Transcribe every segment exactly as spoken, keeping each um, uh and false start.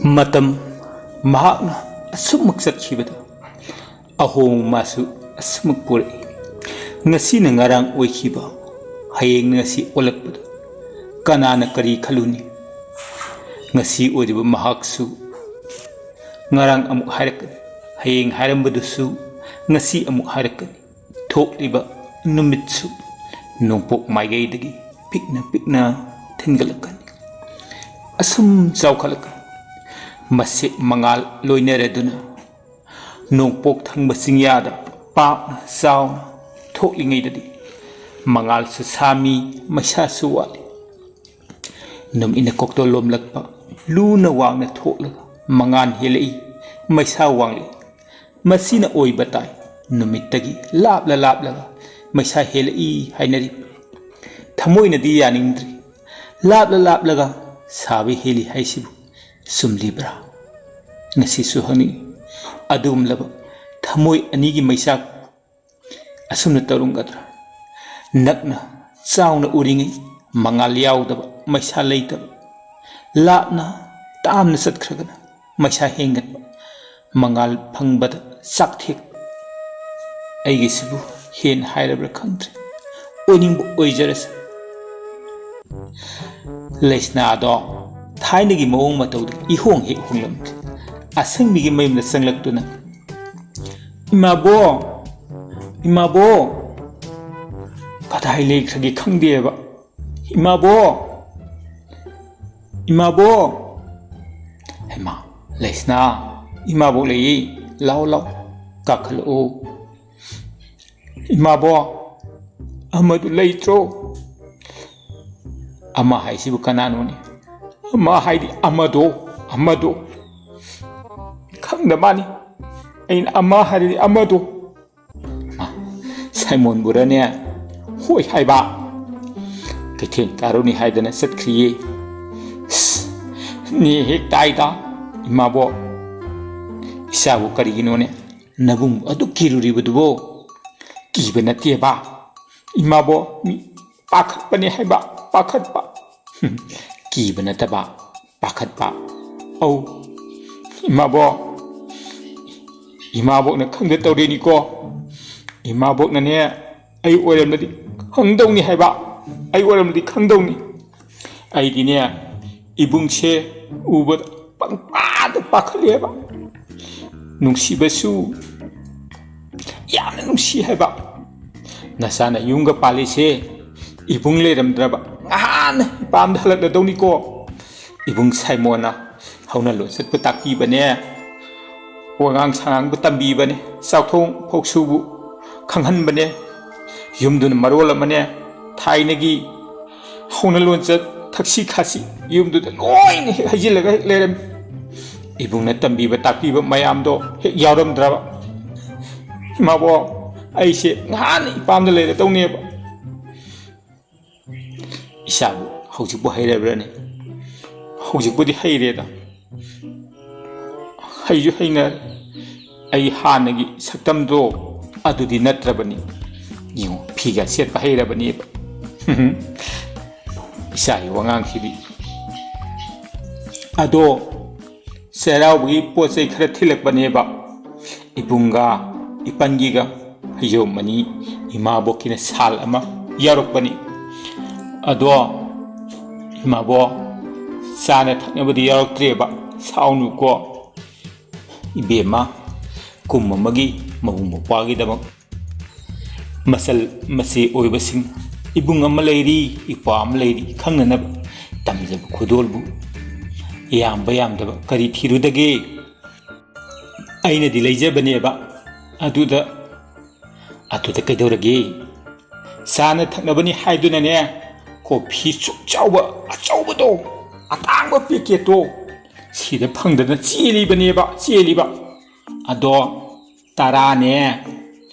ꯃꯇꯝ ꯃꯍꯥꯛꯅ ꯑꯁꯨꯝꯃꯛ ꯆꯠꯈꯤꯕꯗ ꯑꯍꯣꯡꯕ ꯃꯥꯁꯨ ꯑꯁꯨꯝꯃꯛ ꯄꯨꯔꯛꯏ꯫ ꯉꯁꯤꯅ ꯉꯔꯥꯡ ꯑꯣꯏꯈꯤꯕ, ꯍꯌꯦꯡꯅ ꯉꯁꯤ ꯑꯣꯜꯂꯛꯄꯗ ꯀꯅꯥꯅ ꯀꯔꯤ ꯈꯜꯂꯨꯅꯤ? ꯉꯁꯤ ꯑꯣꯏꯔꯤꯕ ꯃꯍꯥꯛꯁꯨ ꯉꯔꯥꯡ ꯑꯃꯨꯛ ꯍꯥꯏꯔꯛꯀꯅꯤ, ꯍꯌꯦꯡ ꯍꯥꯏꯔꯝꯕꯗꯨꯁꯨ ꯉꯁꯤ ꯑꯃꯨꯛ ꯍꯥꯏꯔꯛꯀꯅꯤ꯫ ꯊꯣꯛꯂꯤꯕ ꯅꯨꯃꯤꯠꯁꯨ ꯅꯣꯡꯄꯣꯛ ꯃꯥꯏꯀꯩꯗꯒꯤ ꯄꯤꯛꯅ ꯄꯤꯛꯅ ꯊꯤꯟꯒꯠꯂꯛꯀꯅꯤ꯫ ꯑꯁꯨꯝ ꯆꯥꯎꯈꯠꯂꯛꯀꯅꯤ꯫ ꯃꯁꯦꯛ ꯃꯉꯥꯜ ꯂꯣꯏꯅꯔꯗꯨꯅ ꯅꯣꯡꯄꯣꯛ ꯊꯪꯕ ꯆꯤꯡꯌꯥꯗ ꯄꯥꯛꯅ ꯆꯥꯎꯅ ꯊꯣꯛꯂꯤꯉꯩꯗꯗꯤ ꯃꯉꯥꯜꯁꯨ ꯁꯥꯝꯃꯤ, ꯃꯩꯁꯥꯁꯨ ꯋꯥꯠꯂꯤ꯫ ꯅꯨꯃꯤꯠꯅ ꯀꯣꯛꯇꯣꯜ ꯂꯣꯝꯂꯛꯄ, ꯂꯨꯅ ꯋꯥꯡꯅ ꯊꯣꯛꯂꯒ ꯃꯉꯥꯜ ꯍꯦꯜꯂꯛꯏ, ꯃꯩꯁꯥ ꯋꯥꯡꯂꯛꯏ꯫ ꯃꯁꯤꯅ ꯑꯣꯏꯕ ꯇꯥꯏ꯫ ꯅꯨꯃꯤꯠꯇꯒꯤ ꯂꯥꯞꯂ ꯂꯥꯞꯂꯒ ꯃꯩꯁꯥ ꯍꯦꯜꯂꯛꯏ ꯍꯥꯏꯅꯔꯤ꯫ ꯊꯃꯣꯏꯅꯗꯤ ꯌꯥꯅꯤꯡꯗ꯭ꯔꯤ꯫ ꯂꯥꯞꯂ ꯂꯥꯞꯂꯒ ꯁꯥꯕ ꯍꯦꯜꯂꯤ ꯍꯥꯏꯁꯤꯕꯨ ꯆꯨꯝꯂꯤꯕ꯭ꯔꯥ? ꯉꯁꯤꯁꯨ ꯍꯪꯅꯤꯡꯏ꯫ ꯑꯗꯨꯒꯨꯝꯂꯕ ꯊꯃꯣꯏ ꯑꯅꯤꯒꯤ ꯃꯩꯆꯥꯛ ꯑꯁꯨꯝꯅ ꯇꯧꯔꯝꯒꯗ꯭ꯔꯥ? ꯅꯛꯅ ꯆꯥꯎꯅ ꯎꯔꯤꯉꯩ ꯃꯉꯥꯜ ꯌꯥꯎꯗꯕ, ꯃꯩꯁꯥ ꯂꯩꯇꯕ, ꯂꯥꯞꯅ ꯇꯥꯝꯅ ꯆꯠꯈ꯭ꯔꯒꯅ ꯃꯩꯁꯥ ꯍꯦꯟꯒꯠꯄ, ꯃꯉꯥꯜ ꯐꯪꯕꯗ ꯆꯥꯛꯊꯦꯛꯄ꯫ ꯑꯩꯒꯤꯁꯤꯕꯨ ꯍꯦꯟꯅ ꯍꯥꯏꯔꯕ꯭ꯔꯥ ꯈꯪꯗ꯭ꯔꯦ꯫ ꯑꯣꯏꯅꯤꯡꯕ ꯑꯣꯏꯖꯔꯁ꯫ ꯂꯩꯁꯅꯥꯗꯣ ꯊꯥꯏꯅꯒꯤ ꯃꯑꯣꯡ ꯃꯇꯧꯗ ꯏꯍꯣꯡ ꯍꯦꯛ ꯍꯣꯡꯂꯝꯗ꯭ꯔꯦ꯫ ꯑꯁꯪꯕꯤꯒꯤ ꯃꯌꯨꯝꯗ ꯆꯪꯂꯛꯇꯨꯅ, "ꯏꯃꯥꯕꯣ, ꯏꯃꯥꯕꯣ, ꯀꯗꯥꯏ ꯂꯩꯈ꯭ꯔꯒꯦ ꯈꯪꯗꯦꯕ꯫ ꯏꯃꯥꯕꯣ, ꯏꯃꯥꯕꯣ!" "ꯍꯩꯃꯥ, ꯂꯩꯁꯅꯥ, ꯏꯃꯥꯕꯣꯛ ꯂꯩꯌꯦ꯫ ꯂꯥꯛꯑꯣ, ꯂꯥꯛꯑꯣ, ꯀꯥꯈꯠꯂꯛꯑꯣ꯫ ꯏꯃꯥꯕꯣ, ꯑꯃꯗꯨ ꯂꯩꯇ꯭ꯔꯣ?" "ꯑꯃ ꯍꯥꯏꯁꯤꯕꯨ ꯀꯅꯥꯅꯣꯅꯦ?" "ꯑꯃ ꯍꯥꯏꯗꯤ ꯑꯃꯗꯣ, ꯑꯃꯗꯣ꯫ ꯈꯪꯗ ꯃꯥꯅꯤ꯫ ꯑꯩꯅ ꯑꯃ ꯍꯥꯏꯔꯗꯤ ꯑꯃꯗꯣ꯫" ꯃꯥ, ꯁꯥꯏꯃꯣꯟꯕꯨꯔꯅꯦ ꯍꯣꯏ ꯍꯥꯏꯕ꯫ ꯀꯩꯊꯦꯜ ꯀꯥꯔꯨꯅꯤ ꯍꯥꯏꯗꯅ ꯆꯠꯈ꯭ꯔꯤꯌꯦ꯫ ꯏꯁ, ꯅꯦ ꯍꯦꯛ ꯇꯥꯏꯗ, ꯏꯃꯥꯕꯣ꯫ "ꯏꯆꯥꯕꯨ ꯀꯔꯤꯒꯤꯅꯣꯅꯦ ꯅꯕꯨꯡ ꯑꯗꯨꯛ ꯀꯤꯔꯨꯔꯤꯕꯗꯨꯕꯣ?" "ꯀꯤꯕ ꯅꯠꯇꯦꯕ, ꯏꯃꯥꯕꯣ, ꯃꯤ ꯄꯥꯈꯠꯄꯅꯦ ꯍꯥꯏꯕ, ꯄꯥꯈꯠꯄ꯫" "ꯀꯤꯕ ꯅꯠꯇꯕ, ꯄꯥꯈꯠꯄ꯫ ꯑꯧ, ꯏꯃꯥꯕꯣꯛ, ꯏꯃꯥꯕꯣꯛꯅ ꯈꯪꯗ ꯇꯧꯔꯤꯅꯤꯀꯣ꯫ ꯏꯃꯥꯕꯣꯛꯅꯅꯦ, ꯑꯩ ꯑꯣꯏꯔꯝꯂꯗꯤ ꯈꯪꯗꯧꯅꯤ ꯍꯥꯏꯕ, ꯑꯩ ꯑꯣꯏꯔꯝꯂꯗꯤ ꯈꯪꯗꯧꯅꯤ꯫ ꯑꯩꯗꯤꯅꯦ, ꯏꯕꯨꯡꯁꯦ ꯎꯕꯗ ꯄꯪꯄꯥꯗ ꯄꯥꯈꯠꯂꯦꯕ꯫ ꯅꯨꯡꯁꯤꯕꯁꯨ ꯌꯥꯝꯅ ꯅꯨꯡꯁꯤ ꯍꯥꯏꯕ꯫ ꯅꯆꯥꯅ ꯌꯨꯝꯒ ꯄꯥꯜꯂꯤꯁꯦ ꯏꯕꯨꯡ ꯂꯩꯔꯝꯗ꯭ꯔꯕ ꯉꯍꯥꯟꯅ ꯏꯄꯥꯝꯗ ꯍꯜꯂꯛꯂꯗꯧꯅꯤꯀꯣ꯫ ꯏꯕꯨꯡ ꯁꯥꯏꯃꯣꯟꯅ ꯍꯧꯅ ꯂꯣꯟꯆꯠꯄꯨ ꯇꯥꯛꯄꯤꯕꯅꯦ, ꯋꯥꯉꯥꯡ ꯁꯉꯥꯡꯕꯨ ꯇꯝꯕꯤꯕꯅꯦ, ꯆꯥꯛꯊꯣꯡ ꯐꯧꯁꯨꯕꯨ ꯈꯪꯍꯟꯕꯅꯦ꯫ ꯌꯨꯝꯗꯨꯅ ꯃꯔꯣꯜ ꯑꯃꯅꯦ, ꯊꯥꯏꯅꯒꯤ ꯍꯧꯅ ꯂꯣꯟꯆꯠ, ꯊꯛꯁꯤ ꯈꯥꯁꯤ ꯌꯨꯝꯗꯨꯗ ꯂꯣꯏꯅ ꯍꯦꯛ ꯍꯩꯖꯤꯜꯂꯒ ꯍꯦꯛ ꯂꯩꯔꯝꯃꯤ꯫ ꯏꯕꯨꯡꯅ ꯇꯝꯕꯤꯕ ꯇꯥꯛꯄꯤꯕ ꯃꯌꯥꯝꯗꯣ ꯍꯦꯛ ꯌꯥꯎꯔꯝꯗ꯭ꯔꯕ, ꯏꯃꯥꯕꯣꯛ, ꯑꯩꯁꯦ ꯉꯍꯥꯟꯅ ꯏꯄꯥꯝꯗ ꯂꯩꯔꯗꯧꯅꯦꯕ꯫ ꯏꯆꯥꯕꯨ ꯍꯧꯖꯤꯛꯄꯨ ꯍꯩꯔꯕ꯭ꯔꯅꯦ? ꯍꯧꯖꯤꯛꯄꯨꯗꯤ ꯍꯩꯔꯦꯗ꯫ ꯍꯩꯁꯨ ꯍꯩꯅꯔꯦ꯫ ꯑꯩ ꯍꯥꯟꯅꯒꯤ ꯁꯛꯇꯝꯗꯣ ꯑꯗꯨꯗꯤ ꯅꯠꯇ꯭ꯔꯕꯅꯤ꯫ ꯌꯦꯡꯉꯨ, ꯐꯤꯒ ꯁꯦꯠꯄ ꯍꯩꯔꯕꯅꯦꯕ꯫ ꯏꯆꯥꯒꯤ ꯋꯥꯉꯥꯡꯁꯤꯗꯤ꯫ ꯑꯗꯣ ꯆꯩꯔꯥꯎꯕꯒꯤ ꯄꯣꯠ ꯆꯩ ꯈꯔ ꯊꯤꯜꯂꯛꯄꯅꯦꯕ꯫ ꯏꯕꯨꯡꯒ ꯏꯄꯟꯒꯤꯒ ꯐꯩꯖꯣꯝ ꯑꯅꯤ, ꯏꯃꯥꯕꯣꯛꯀꯤꯅ ꯁꯥꯜ ꯑꯃ ꯌꯥꯎꯔꯛꯄꯅꯤ꯫ ꯑꯗꯣ ꯏꯃꯥꯕꯣꯛ, ꯆꯥꯅ ꯊꯛꯅꯕꯗꯤ ꯌꯥꯎꯔꯛꯇ꯭ꯔꯦꯕ, ꯁꯥꯎꯅꯨꯀꯣ꯫ ꯏꯕꯦꯝꯃ, ꯀꯨꯝ ꯑꯃꯒꯤ ꯃꯕꯨꯡ ꯃꯧꯄ꯭ꯋꯥꯒꯤꯗꯃꯛ ꯃꯆꯜ ꯃꯆꯦ ꯑꯣꯏꯕꯁꯤꯡ, ꯏꯕꯨꯡ ꯑꯃ ꯂꯩꯔꯤ, ꯏꯄ꯭ꯋꯥ ꯑꯃ ꯂꯩꯔꯤ ꯈꯪꯅꯅꯕ ꯇꯝꯖꯕ ꯈꯨꯗꯣꯜꯕꯨ ꯌꯥꯝꯕ ꯌꯥꯝꯗꯕ ꯀꯔꯤ ꯊꯤꯔꯨꯗꯒꯦ? ꯑꯩꯅꯗꯤ ꯂꯩꯖꯕꯅꯦꯕ, ꯑꯗꯨꯗ, ꯑꯗꯨꯗ ꯀꯩꯗꯧꯔꯒꯦ? ꯆꯥꯅ ꯊꯛꯅꯕꯅꯤ ꯍꯥꯏꯗꯨꯅꯅꯦ, ꯀꯣꯐꯤ ꯁꯨꯛ ꯆꯥꯎꯕ ꯑꯆꯧꯕꯗꯣ, ꯑꯇꯥꯡꯕ ꯄꯦꯀꯦꯠꯇꯣ, ꯁꯤꯗ ꯐꯪꯗꯅ ꯆꯦꯜꯂꯤꯕꯅꯦꯕ, ꯆꯦꯜꯂꯤꯕ꯫ ꯑꯗꯣ ꯇꯔꯥꯅꯦ,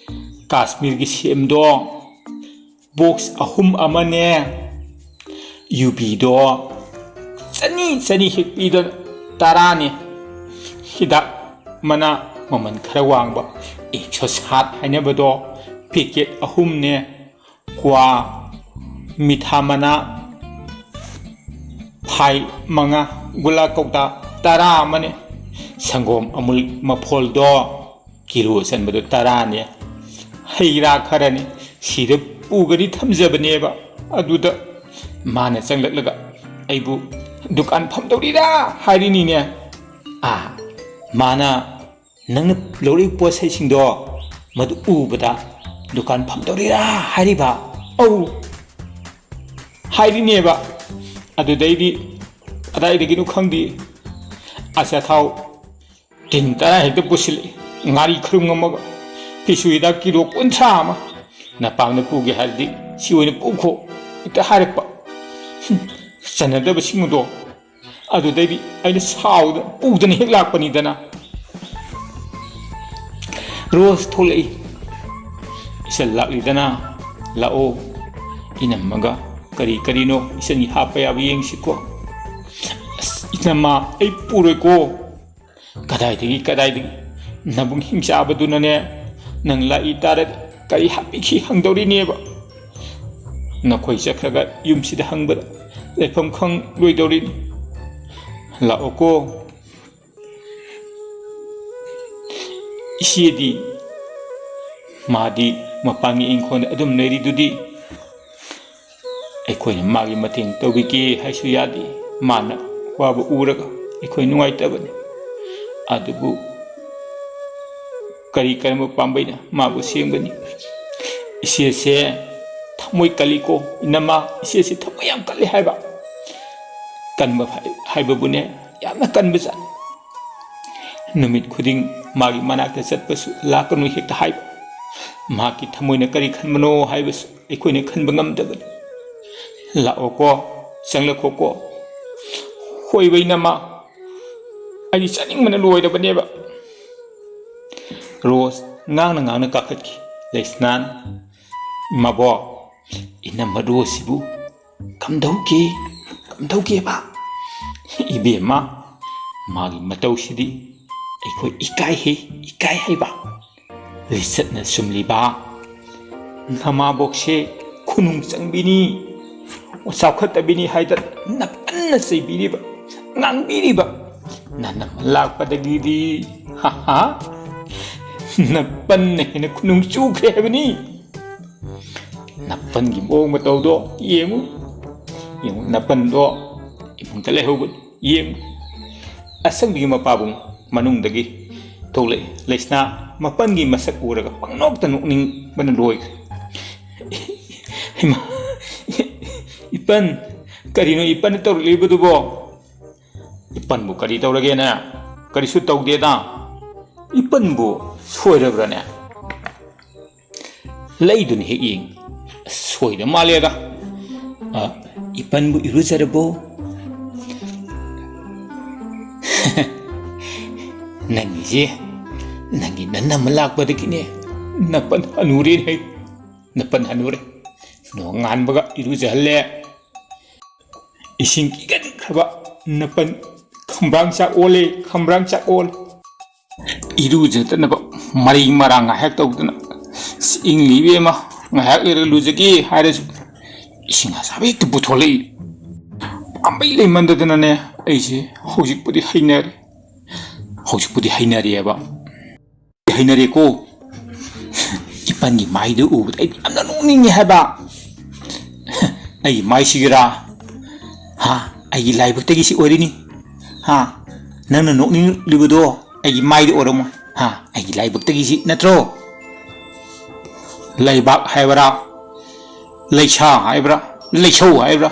ꯀꯥꯁꯃꯤꯔꯒꯤ ꯁꯦꯝꯗꯣ ꯕꯣꯛꯁ ꯑꯍꯨꯝ ꯑꯃꯅꯦ, ꯌꯨꯕꯤꯗꯣ ꯆꯅꯤ ꯆꯅꯤ ꯍꯦꯛ ꯄꯤꯗꯅ ꯇꯔꯥꯅꯦ, ꯍꯤꯗꯥꯛ ꯃꯅꯥ ꯃꯃꯜ ꯈꯔ ꯋꯥꯡꯕ ꯑꯦꯛꯁꯣ ꯁꯥꯠ ꯍꯥꯏꯅꯕꯗꯣ ꯄꯦꯀꯦꯠ ꯑꯍꯨꯝꯅꯦ, ꯀ꯭ꯋꯥ, ꯃꯤꯊꯥ ꯃꯅꯥ, ꯐꯥꯏ ꯃꯉꯥ, ꯒꯨꯂꯥ ꯀꯧꯇꯥ ꯇꯔꯥ ꯑꯃꯅꯦ, ꯁꯪꯒꯣꯝ ꯑꯃꯨꯜ ꯃꯐꯣꯜꯗꯣ ꯀꯤꯂꯣ ꯆꯟꯕꯗꯣ ꯇꯔꯥꯅꯦ, ꯍꯩ ꯔꯥ ꯈꯔꯅꯤ, ꯁꯤꯗ ꯄꯨꯒꯅꯤ ꯊꯝꯖꯕꯅꯦꯕ꯫ ꯑꯗꯨꯗ ꯃꯥꯅ ꯆꯪꯂꯛꯂꯒ ꯑꯩꯕꯨ "ꯗꯨꯀꯥꯟ ꯐꯝꯗꯧꯔꯤꯔꯥ?" ꯍꯥꯏꯔꯤꯅꯤꯅꯦ꯫ ꯑꯥ, ꯃꯥꯅ "ꯅꯪꯅ ꯂꯧꯔꯛꯏ ꯄꯣꯠ ꯆꯩꯁꯤꯡꯗꯣ ꯃꯗꯨ ꯎꯕꯗ ꯗꯨꯀꯥꯟ ꯐꯝꯗꯧꯔꯤꯔꯥ?" ꯍꯥꯏꯔꯤꯕ꯫ "ꯑꯧ" ꯍꯥꯏꯔꯤꯅꯦꯕ꯫ ꯑꯗꯨꯗꯩꯗꯤ ꯀꯗꯥꯏꯗꯒꯤꯅꯣ ꯈꯪꯗꯦ, ꯑꯆꯥꯊꯥꯎ ꯇꯤꯟ ꯇꯔꯥ ꯍꯦꯛꯇ ꯄꯨꯁꯤꯜꯂꯛꯏ, ꯉꯥꯔꯤ ꯈꯔꯨꯡ ꯑꯃꯒ, ꯐꯤꯁꯨ ꯍꯤꯗꯥꯛ ꯀꯤꯂꯣ ꯀꯨꯟꯊ꯭ꯔꯥ ꯑꯃ꯫ "ꯅꯄꯥꯝꯅ ꯄꯨꯒꯦ ꯍꯥꯏꯔꯗꯤ ꯁꯤ ꯑꯣꯏꯅ ꯄꯨꯈꯣ" ꯍꯦꯛꯇ ꯍꯥꯏꯔꯛꯄ꯫ ꯍꯨꯝ, ꯆꯟꯅꯗꯕꯁꯤꯡ ꯑꯗꯣ꯫ ꯑꯗꯨꯗꯩꯗꯤ ꯑꯩꯅ ꯁꯥꯎꯗꯅ ꯄꯨꯗꯅ ꯍꯦꯛ ꯂꯥꯛꯄꯅꯤꯗꯅ꯫ "ꯔꯣꯁ ꯊꯣꯛꯂꯛꯏ꯫ ꯏꯆꯜ ꯂꯥꯛꯂꯤꯗꯅ, ꯂꯥꯛꯑꯣ꯫ ꯏꯅꯝꯃꯒ ꯀꯔꯤ ꯀꯔꯤꯅꯣ ꯏꯆꯟꯒꯤ ꯍꯥꯞꯄ ꯌꯥꯕ ꯌꯦꯡꯁꯤꯀꯣ꯫" "ꯑꯁ, ꯏꯅꯝꯃ, ꯑꯩ ꯄꯨꯔꯣꯏꯀꯣ꯫" "ꯀꯗꯥꯏꯗꯒꯤ, ꯀꯗꯥꯏꯗꯒꯤ? ꯅꯕꯨꯡ ꯍꯤꯡꯆꯥꯕꯗꯨꯅꯅꯦ, ꯅꯪ ꯂꯥꯛꯏ ꯇꯥꯔꯗꯤ ꯀꯔꯤ ꯍꯥꯞꯄꯤꯈꯤ ꯍꯪꯗꯧꯔꯤꯅꯦꯕ꯫ ꯅꯈꯣꯏ ꯆꯠꯈ꯭ꯔꯒ ꯌꯨꯝꯁꯤꯗ ꯍꯪꯕꯗ ꯂꯩꯐꯝ ꯈꯪꯂꯣꯏꯗꯧꯔꯤꯅꯤ꯫ ꯂꯥꯛꯑꯣꯀꯣ꯫" "ꯏꯆꯦꯗꯤ?" "ꯃꯥꯗꯤ ꯃꯄꯥꯟꯒꯤ ꯏꯪꯈꯣꯜꯗ ꯑꯗꯨꯝ ꯂꯩꯔꯤꯗꯨꯗꯤ꯫ ꯑꯩꯈꯣꯏꯅ ꯃꯥꯒꯤ ꯃꯇꯦꯡ ꯇꯧꯕꯤꯒꯦ ꯍꯥꯏꯁꯨ ꯌꯥꯗꯦ꯫ ꯃꯥꯅ ꯋꯥꯕ ꯎꯔꯒ ꯑꯩꯈꯣꯏ ꯅꯨꯡꯉꯥꯏꯇꯕꯅꯤ꯫ ꯑꯗꯨꯕꯨ ꯀꯔꯤ ꯀꯔꯝꯕ ꯄꯥꯝꯕꯩꯅ ꯃꯥꯕꯨ ꯁꯦꯝꯒꯅꯤ?" "ꯏꯆꯦꯁꯦ ꯊꯃꯣꯏ ꯀꯜꯂꯤꯀꯣ, ꯏꯅꯝꯃ, ꯏꯆꯦꯁꯦ ꯊꯃꯣꯏ ꯌꯥꯝ ꯀꯜꯂꯤ ꯍꯥꯏꯕ꯫ ꯀꯟꯕ ꯍꯥꯏ-, ꯍꯥꯏꯕꯕꯨꯅꯦ, ꯌꯥꯝꯅ ꯀꯟꯕꯖꯥꯠꯅꯤ꯫ ꯅꯨꯃꯤꯠ ꯈꯨꯗꯤꯡ ꯃꯥꯒꯤ ꯃꯅꯥꯛꯇ ꯆꯠꯄꯁꯨ ꯂꯥꯛꯀꯅꯨ ꯍꯦꯛꯇ ꯍꯥꯏꯕ꯫ ꯃꯍꯥꯛꯀꯤ ꯊꯃꯣꯏꯅ ꯀꯔꯤ ꯈꯟꯕꯅꯣ ꯍꯥꯏꯕꯁꯨ ꯑꯩꯈꯣꯏꯅ ꯈꯟꯕ ꯉꯝꯗꯕꯅꯤ꯫ ꯂꯥꯛꯑꯣꯀꯣ, ꯆꯪꯂꯛꯈꯣꯀꯣ꯫ ꯍꯣꯏꯕ ꯏꯅꯝꯃ, ꯑꯩꯗꯤ ꯆꯠꯅꯤꯡꯕꯅ ꯂꯣꯏꯔꯕꯅꯦꯕ꯫" ꯔꯣꯁ ꯉꯥꯡꯅ ꯉꯥꯡꯅ ꯀꯥꯈꯠꯈꯤ꯫ ꯂꯩꯁꯅꯥꯟ, "ꯏꯃꯥꯕꯣꯛ, ꯏꯅꯝꯃ ꯔꯣꯁꯁꯤꯕꯨ ꯀꯝꯗꯧꯒꯦ, ꯀꯝꯗꯧꯒꯦꯕ?" "ꯏꯕꯦꯝꯃ, ꯃꯥꯒꯤ ꯃꯇꯧꯁꯤꯗꯤ ꯑꯩꯈꯣꯏ ꯏꯀꯥꯏꯍꯦ, ꯏꯀꯥꯏ ꯍꯥꯏꯕ꯫ ꯂꯤꯆꯠꯅ ꯆꯨꯝꯂꯤꯕ ꯅꯃꯥꯕꯣꯛꯁꯦ ꯈꯨꯅꯨꯡ ꯆꯪꯕꯤꯅꯤ, ꯆꯥꯎꯈꯠꯇꯕꯤꯅꯤ ꯍꯥꯏꯗꯅ ꯅꯀꯟꯅ ꯆꯩꯕꯤꯔꯤꯕ, ꯉꯥꯡꯕꯤꯔꯤꯕ꯫ ꯅꯅꯝꯃ ꯂꯥꯛꯄꯗꯒꯤꯗꯤ, ꯍꯥ ꯍꯥ, ꯅꯄꯟꯅ ꯍꯦꯟꯅ ꯈꯨꯅꯨꯡ ꯆꯨꯈ꯭ꯔꯦ ꯍꯥꯏꯕꯅꯤ꯫ ꯅꯄꯟꯒꯤ ꯃꯑꯣꯡ ꯃꯇꯧꯗꯣ ꯌꯦꯡꯉꯨ, ꯌꯦꯡꯉꯨ, ꯅꯄꯟꯗꯣ ꯏꯃꯨꯡꯗ ꯂꯩꯍꯧꯕꯅꯤ꯫ ꯌꯦꯡꯉꯨ, ꯑꯁꯪꯕꯤꯒꯤ ꯃꯄꯥꯕꯨꯡ ꯃꯅꯨꯡꯗꯒꯤ ꯊꯣꯛꯂꯛꯏ꯫ ꯂꯩꯁꯅꯥ ꯃꯄꯟꯒꯤ ꯃꯁꯛ ꯎꯔꯒ ꯄꯪꯅꯣꯛꯇ ꯅꯣꯛꯅꯤꯡꯕꯅ ꯂꯣꯏꯈ꯭ꯔꯦ꯫ ꯏꯃꯥ, ꯏꯄꯟ, ꯀꯔꯤꯅꯣ ꯏꯄꯟꯅ ꯇꯧꯔꯛꯂꯤꯕꯗꯨꯕꯣ? ꯏꯄꯟꯕꯨ ꯀꯔꯤ ꯇꯧꯔꯒꯦꯅꯦ? ꯀꯔꯤꯁꯨ ꯇꯧꯗꯦꯗ꯫ ꯏꯄꯟꯕꯨ ꯁꯣꯏꯔꯕ꯭ꯔꯅꯦ? ꯂꯩꯗꯨꯅ ꯍꯦꯛ ꯌꯦꯡ꯫ ꯑꯁ, ꯁꯣꯏꯗ ꯃꯥꯜꯂꯦꯗ꯫ ꯑ, ꯏꯄꯟꯕꯨ ꯏꯔꯨꯖꯔꯕꯣ? ꯅꯪꯒꯤꯁꯦ, ꯅꯪꯒꯤ ꯅꯅꯝꯃ ꯂꯥꯛꯄꯗꯒꯤꯅꯦ, ꯅꯄꯟ ꯍꯅꯨꯔꯦꯅꯦ꯫ ꯅꯄꯟ ꯍꯅꯨꯔꯦ꯫ ꯅꯣꯡꯉꯥꯟꯕꯒ ꯏꯔꯨꯖꯍꯜꯂꯦ꯫ ꯏꯁꯤꯡ ꯀꯤꯒꯟꯈ꯭ꯔꯕ ꯅꯄꯟ ꯈꯝꯕ꯭ꯔꯥꯡ ꯆꯥꯛ ꯑꯣꯜꯂꯦ, ꯈꯝꯕ꯭ꯔꯥꯡ ꯆꯥꯛ ꯑꯣꯜꯂꯦ꯫ ꯏꯔꯨꯖꯗꯅꯕ ꯃꯔꯩ ꯃꯔꯥꯡ ꯉꯥꯏꯍꯥꯛ ꯇꯧꯗꯅ, "ꯑꯁ, ꯏꯪꯂꯤ ꯏꯕꯦꯝꯃ, ꯉꯥꯏꯍꯥꯛ ꯂꯩꯔꯒ ꯂꯨꯖꯒꯦ" ꯍꯥꯏꯔꯁꯨ ꯏꯁꯤꯡ ꯑꯁꯥꯕ ꯍꯦꯛꯇ ꯄꯨꯊꯣꯛꯂꯛꯏ꯫ ꯄꯥꯝꯕꯩ ꯂꯩꯃꯟꯗꯗꯅꯅꯦ, ꯑꯩꯁꯦ ꯍꯧꯖꯤꯛꯄꯨꯗꯤ ꯍꯩꯅꯔꯦ꯫ ꯍꯧꯖꯤꯛꯄꯨꯗꯤ ꯍꯩꯅꯔꯦꯕ꯫ ꯍꯩꯅꯔꯦꯀꯣ꯫ ꯏꯄꯟꯒꯤ ꯃꯥꯏꯗꯨ ꯎꯕꯗ ꯑꯩꯗꯤ ꯌꯥꯝꯅ ꯅꯣꯛꯅꯤꯡꯉꯦ ꯍꯥꯏꯕ꯫ ꯑꯩꯒꯤ ꯃꯥꯏꯁꯤꯒꯤꯔꯥ? ꯍꯥ? ꯑꯩꯒꯤ ꯂꯥꯏꯕꯛꯇꯒꯤ ꯁꯤ ꯑꯣꯏꯔꯤꯅꯤ꯫ ꯍꯥ? ꯅꯪꯅ ꯅꯣꯛꯅꯤꯡꯂꯤꯕꯗꯣ ꯑꯩꯒꯤ ꯃꯥꯏꯗ ꯑꯣꯏꯔꯝꯃꯣꯏ꯫ ꯍꯥ? ꯑꯩꯒꯤ ꯂꯥꯏꯕꯛꯇꯒꯤ ꯁꯤ ꯅꯠꯇ꯭ꯔꯣ? ꯂꯩꯕꯥꯛ ꯍꯥꯏꯕ꯭ꯔꯥ? ꯂꯩꯁꯥ ꯍꯥꯏꯕ꯭ꯔꯥ? ꯂꯩꯁꯧ ꯍꯥꯏꯕ꯭ꯔꯥ?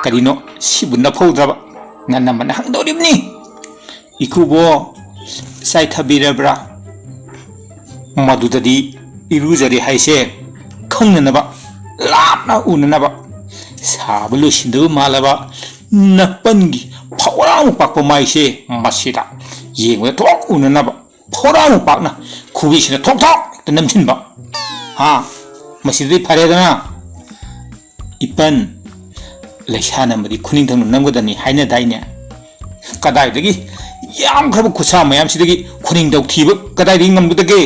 ꯀꯔꯤꯅꯣ? ꯁꯤꯕꯨ ꯅꯐꯧꯗ꯭ꯔꯕ? ꯅꯅꯝꯃꯅ ꯍꯪꯗꯧꯔꯤꯕꯅꯤ꯫ ꯏꯀꯨꯕꯣ, ꯆꯥꯏꯊꯕꯤꯔꯕ꯭ꯔꯥ? ꯃꯗꯨꯗꯗꯤ ꯏꯔꯨꯖꯔꯦ ꯍꯥꯏꯁꯦ ꯈꯪꯅꯅꯕ, ꯂꯥꯞꯅ ꯎꯅꯅꯕ, ꯁꯥꯕ ꯂꯣꯏꯁꯤꯟꯗꯕ ꯃꯥꯜꯂꯕ ꯅꯄꯟꯒꯤ ꯐꯧꯔꯥ ꯑꯃ ꯄꯥꯛꯄ ꯃꯥꯏꯁꯦ ꯃꯁꯤꯗ ꯌꯦꯡꯕꯗ ꯊꯣꯛ ꯎꯅꯅꯕ ꯐꯧꯔꯥ ꯑꯃ ꯄꯥꯛꯅ ꯈꯨꯕꯤꯁꯤꯅ ꯊꯣꯛ ꯊꯣꯛ ꯍꯦꯛꯇ ꯅꯝꯁꯤꯟꯕ꯫ ꯍꯥ? ꯃꯁꯤꯗꯤ ꯐꯔꯦꯗꯅ꯫ ꯏꯄꯟ, ꯂꯩꯁꯥꯅ ꯑꯃꯗꯤ ꯈꯨꯅꯤꯡꯊꯪꯅ ꯅꯝꯒꯗꯕꯅꯤ ꯍꯥꯏꯅꯗꯥꯏꯅꯦ? ꯀꯗꯥꯏꯗꯒꯤ ꯌꯥꯝꯈ꯭ꯔꯕ ꯈꯨꯠꯁꯥ ꯃꯌꯥꯝꯁꯤꯗꯒꯤ ꯈꯨꯅꯤꯡꯊꯧ ꯊꯤꯕ ꯀꯗꯥꯏꯗꯒꯤ ꯉꯝꯒꯗꯒꯦ?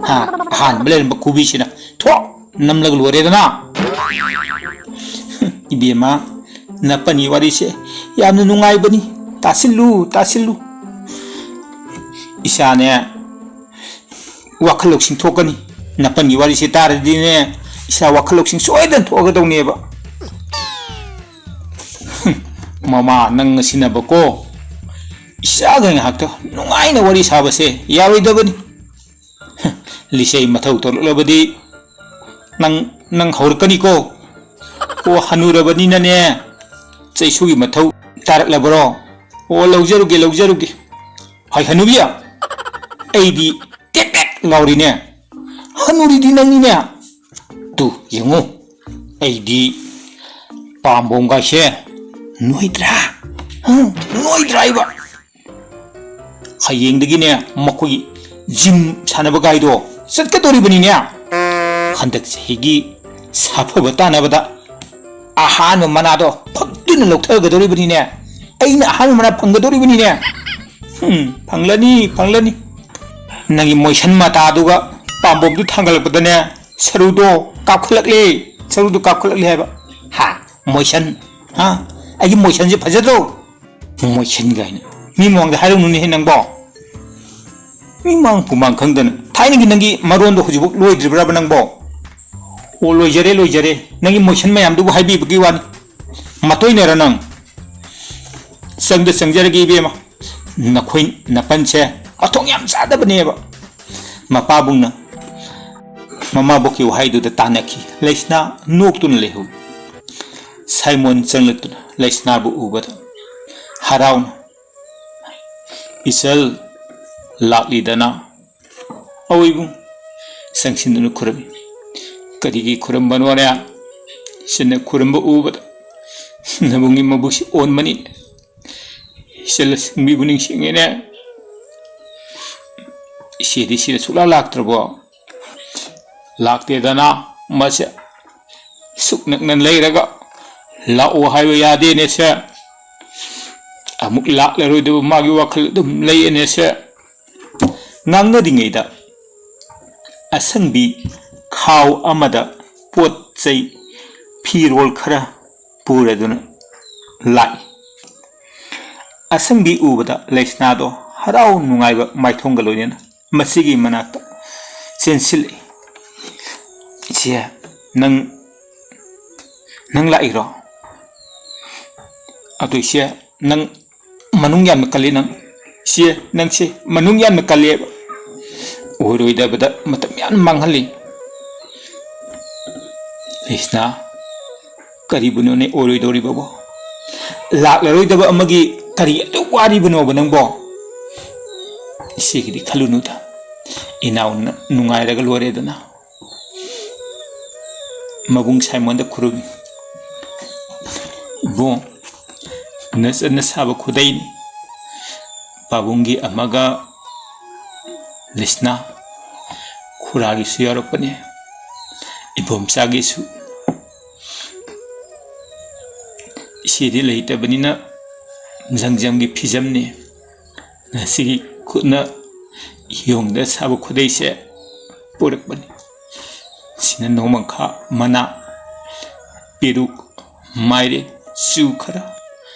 ꯍꯥ? ꯑꯍꯥꯟꯕ ꯂꯩꯔꯝꯕ ꯈꯨꯕꯤꯁꯤꯅ ꯊꯣꯛ ꯅꯝꯂꯒ ꯂꯣꯏꯔꯦꯗꯅ꯫ ꯏꯕꯦꯝꯃ, ꯅꯄꯟꯒꯤ ꯋꯥꯔꯤꯁꯦ ꯌꯥꯝꯅ ꯅꯨꯡꯉꯥꯏꯕꯅꯤ꯫ ꯇꯥꯁꯤꯜꯂꯨ, ꯇꯥꯁꯤꯜꯂꯨ꯫ ꯏꯆꯥꯅꯦ, ꯋꯥꯈꯜ ꯂꯧꯁꯤꯡ ꯊꯣꯛꯀꯅꯤ꯫ ꯅꯄꯟꯒꯤ ꯋꯥꯔꯤꯁꯦ ꯇꯥꯔꯗꯤꯅꯦ, ꯏꯆꯥ ꯋꯥꯈꯜ ꯂꯧꯁꯤꯡ ꯁꯣꯏꯗꯅ ꯊꯣꯛꯑꯒꯗꯧꯅꯦꯕ꯫ ꯃꯃꯥ, ꯅꯪ ꯉꯁꯤꯅꯕꯀꯣ, ꯏꯆꯥꯒ ꯉꯥꯏꯍꯥꯛꯇ ꯅꯨꯡꯉꯥꯏꯅ ꯋꯥꯔꯤ ꯁꯥꯕꯁꯦ ꯌꯥꯔꯣꯏꯗꯕꯅꯤ꯫ ꯂꯤꯆꯩ ꯃꯊꯧ ꯇꯧꯔꯛꯂꯕꯗꯤ ꯅꯪ, ꯅꯪ ꯍꯧꯔꯛꯀꯅꯤꯀꯣ꯫ ꯑꯣ, ꯍꯅꯨꯔꯕꯅꯤꯅꯅꯦ, ꯆꯩꯁꯨꯒꯤ ꯃꯊꯧ ꯇꯥꯔꯛꯂꯕꯔꯣ? ꯑꯣ, ꯂꯧꯖꯔꯨꯒꯦ, ꯂꯧꯖꯔꯨꯒꯦ꯫ ꯍꯥꯏ ꯍꯅꯨꯕꯤ, ꯑꯩꯗꯤ ꯇꯦꯛ ꯇꯦꯛ ꯂꯥꯎꯔꯤꯅꯦ꯫ ꯍꯅꯨꯔꯤꯗꯤ ꯅꯪꯅꯤꯅꯦ꯫ ꯇꯨ, ꯌꯦꯡꯉꯨ, ꯑꯩꯗꯤ ꯄꯥꯝꯕꯣꯝꯒꯥꯏꯁꯦ ꯅꯣꯏꯗ꯭ꯔꯥ? ꯍꯥ? ꯅꯣꯏꯗ꯭ꯔꯥ ꯍꯥꯏꯕ? ꯍꯌꯦꯡꯗꯒꯤꯅꯦ, ꯃꯈꯣꯏꯒꯤ ꯖꯤꯝ ꯁꯥꯟꯅꯕ ꯒꯥꯏꯗꯣ ꯆꯠꯀꯗꯧꯔꯤꯕꯅꯤꯅꯦ꯫ ꯍꯟꯗꯛ ꯆꯍꯤꯒꯤ ꯁꯥꯐꯕ ꯇꯥꯟꯅꯕꯗ ꯑꯍꯥꯟꯕ ꯃꯅꯥꯗꯣ ꯐꯛꯇꯨꯅ ꯂꯧꯊꯒꯗꯧꯔꯤꯕꯅꯤꯅꯦ꯫ ꯑꯩꯅ ꯑꯍꯥꯟꯕ ꯃꯅꯥ ꯐꯪꯒꯗꯧꯔꯤꯕꯅꯤꯅꯦ꯫ ꯎꯝ, ꯐꯪꯂꯅꯤ, ꯐꯪꯂꯅꯤ꯫ ꯅꯪꯒꯤ ꯃꯣꯏꯁꯟ ꯃꯇꯥꯗꯨꯒ ꯄꯥꯝꯕꯣꯝꯗꯨ ꯊꯥꯡꯒꯠꯂꯛꯄꯗꯅꯦ, ꯁꯔꯨꯗꯣ ꯀꯥꯞꯈꯠꯂꯛꯂꯦ, ꯁꯔꯨꯗꯣ ꯀꯥꯞꯈꯠꯂꯛꯂꯦ ꯍꯥꯏꯕ꯫ ꯍꯥ? ꯃꯣꯏꯁꯟ? ꯍꯥ? ꯑꯩꯒꯤ ꯃꯣꯏꯁꯟꯁꯦ ꯐꯖꯗ꯭ꯔꯣ? ꯃꯣꯏꯁꯟ ꯀꯥꯏꯅ꯫ ꯃꯤ ꯃꯃꯥꯡꯗ ꯍꯥꯏꯔꯧꯅꯨꯅꯦꯍꯦ ꯅꯪꯕꯣ꯫ ꯃꯤ ꯃꯥꯡ ꯄꯨꯃꯥꯡ ꯈꯪꯗꯅ꯫ ꯊꯥꯏꯅꯒꯤ ꯅꯪꯒꯤ ꯃꯔꯣꯟꯗꯣ ꯍꯧꯖꯤꯛꯐꯥꯎ ꯂꯣꯏꯗ꯭ꯔꯤꯕ꯭ꯔꯕ ꯅꯪꯕꯣ? ꯑꯣ, ꯂꯣꯏꯖꯔꯦ, ꯂꯣꯏꯖꯔꯦ꯫ ꯅꯪꯒꯤ ꯃꯣꯏꯁꯟ ꯃꯌꯥꯝꯗꯨꯕꯨ ꯍꯥꯏꯕꯤꯕꯒꯤ ꯋꯥꯅꯤ꯫ ꯃꯇꯣꯏꯅꯔ ꯅꯪ? ꯆꯪꯗ ꯆꯪꯖꯔꯒꯦ ꯏꯕꯦꯝꯃ꯫ ꯅꯈꯣꯏ ꯅꯄꯟꯁꯦ ꯃꯊꯣꯡ ꯌꯥꯝ ꯆꯥꯗꯕꯅꯦꯕ꯫ ꯃꯄꯥꯕꯨꯡꯅ ꯃꯃꯥꯕꯣꯛꯀꯤ ꯋꯥꯍꯩꯗꯨꯗ ꯇꯥꯟꯅꯈꯤ꯫ ꯂꯩꯁꯅꯥ ꯅꯣꯛꯇꯨꯅ ꯂꯩꯍꯧꯏ꯫ ꯁꯥꯏꯃꯣꯟ ꯆꯪꯂꯛꯇꯨꯅ ꯂꯩꯁꯅꯥꯕꯨ ꯎꯕꯗ ꯍꯔꯥꯎꯅ, "ꯏꯆꯜ ꯂꯥꯛꯂꯤꯗꯅ?" "ꯑꯋꯣꯏꯕꯨꯡ!" ꯆꯪꯁꯤꯟꯗꯨꯅ ꯈꯨꯔꯨꯝꯃꯤ꯫ "ꯀꯔꯤꯒꯤ ꯈꯨꯔꯨꯝꯕꯅꯣꯅꯦ? ꯏꯆꯟꯅ ꯈꯨꯔꯨꯝꯕ ꯎꯕꯗ ꯅꯕꯨꯡꯒꯤ ꯃꯕꯨꯛꯁꯤ ꯑꯣꯟꯕꯅꯤ꯫ ꯏꯆꯜ ꯑꯁꯪꯕꯤꯕꯨ ꯅꯤꯡꯁꯤꯡꯉꯤꯅꯦ꯫ ꯏꯆꯦꯗꯤ ꯁꯤꯗ ꯁꯨꯛꯂꯥꯛ ꯂꯥꯛꯇ꯭ꯔꯕꯣ?" "ꯂꯥꯛꯇꯦꯗꯅ, ꯃꯁꯦ ꯁꯨꯛ ꯅꯛꯅ ꯂꯩꯔꯒ ꯂꯥꯛꯑꯣ ꯍꯥꯏꯕ ꯌꯥꯗꯦꯅꯦ ꯁꯦ꯫ ꯑꯃꯨꯛ ꯂꯥꯛꯂꯔꯣꯏꯗꯕ ꯃꯥꯒꯤ ꯋꯥꯈꯜ ꯑꯗꯨꯝ ꯂꯩꯌꯦꯅꯦ ꯁꯦ꯫" ꯉꯥꯡꯅꯔꯤꯉꯩꯗ ꯑꯁꯪꯕꯤ ꯈꯥꯎ ꯑꯃꯗ ꯄꯣꯠ ꯆꯩ, ꯐꯤꯔꯣꯜ ꯈꯔ ꯄꯨꯔꯗꯨꯅ ꯂꯥꯛꯏ꯫ ꯑꯁꯪꯕꯤ ꯎꯕꯗ ꯂꯩꯁꯅꯥꯗꯣ ꯍꯔꯥꯎ ꯅꯨꯡꯉꯥꯏꯕ ꯃꯥꯏꯊꯣꯡꯒ ꯂꯣꯏꯅꯅ ꯃꯁꯤꯒꯤ ꯃꯅꯥꯛꯇ ꯆꯦꯟꯁꯤꯜꯂꯛꯏ꯫ "ꯏꯆꯦ, ꯅꯪ, ꯅꯪ ꯂꯥꯛꯏꯔꯣ? ꯑꯗꯣ ꯏꯆꯦ, ꯅꯪ ꯃꯅꯨꯡ ꯌꯥꯝꯅ ꯀꯜꯂꯤ ꯅꯪ꯫ ꯏꯆꯦ, ꯅꯪꯁꯦ ꯃꯅꯨꯡ ꯌꯥꯝꯅ ꯀꯜꯂꯦꯕ꯫ ꯑꯣꯏꯔꯣꯏꯗꯕꯗ ꯃꯇꯝ ꯌꯥꯝ ꯃꯥꯡꯍꯜꯂꯤ꯫" "ꯂꯩꯁꯅꯥ, ꯀꯔꯤꯕꯨꯅꯣꯅꯦ ꯑꯣꯏꯔꯣꯏꯗꯧꯔꯤꯕꯕꯣ? ꯂꯥꯛꯂꯔꯣꯏꯗꯕ ꯑꯃꯒꯤ ꯀꯔꯤ ꯑꯗꯨꯛ ꯋꯥꯔꯤꯕꯅꯣꯕ ꯅꯪꯕꯣ?" "ꯏꯆꯦꯒꯤꯗꯤ ꯈꯜꯂꯨꯅꯨꯗ, ꯏꯅꯥꯎꯅ ꯅꯨꯡꯉꯥꯏꯔꯒ ꯂꯣꯏꯔꯦꯗꯅ꯫" ꯃꯕꯨꯡ ꯁꯥꯏꯃꯣꯟꯗ ꯈꯨꯔꯨꯝꯃꯤ꯫ "ꯏꯕꯨꯡ, ꯅꯆꯟꯅ ꯁꯥꯕ ꯈꯨꯗꯩꯅꯤ꯫ ꯄꯥꯕꯨꯡꯒꯤ ꯑꯃꯒ, ꯂꯤꯁꯅꯥ, ꯈꯨꯔꯥꯒꯤꯁꯨ ꯌꯥꯎꯔꯛꯄꯅꯦ, ꯏꯕꯣꯝꯆꯥꯒꯤꯁꯨ꯫ ꯏꯆꯦꯗꯤ ꯂꯩꯇꯕꯅꯤꯅ ꯖꯪꯖꯝꯒꯤ ꯐꯤꯖꯝꯅꯤ꯫ ꯉꯁꯤꯒꯤ ꯈꯨꯠꯅ ꯌꯣꯡꯗ ꯁꯥꯕ ꯈꯨꯗꯩꯁꯦ ꯄꯨꯔꯛꯄꯅꯤ꯫ ꯁꯤꯅ ꯅꯣꯡꯃꯪꯈꯥ ꯃꯅꯥ, ꯄꯦꯔꯨꯛ, ꯃꯥꯏꯔꯦꯟ, ꯆꯨ ꯈꯔ,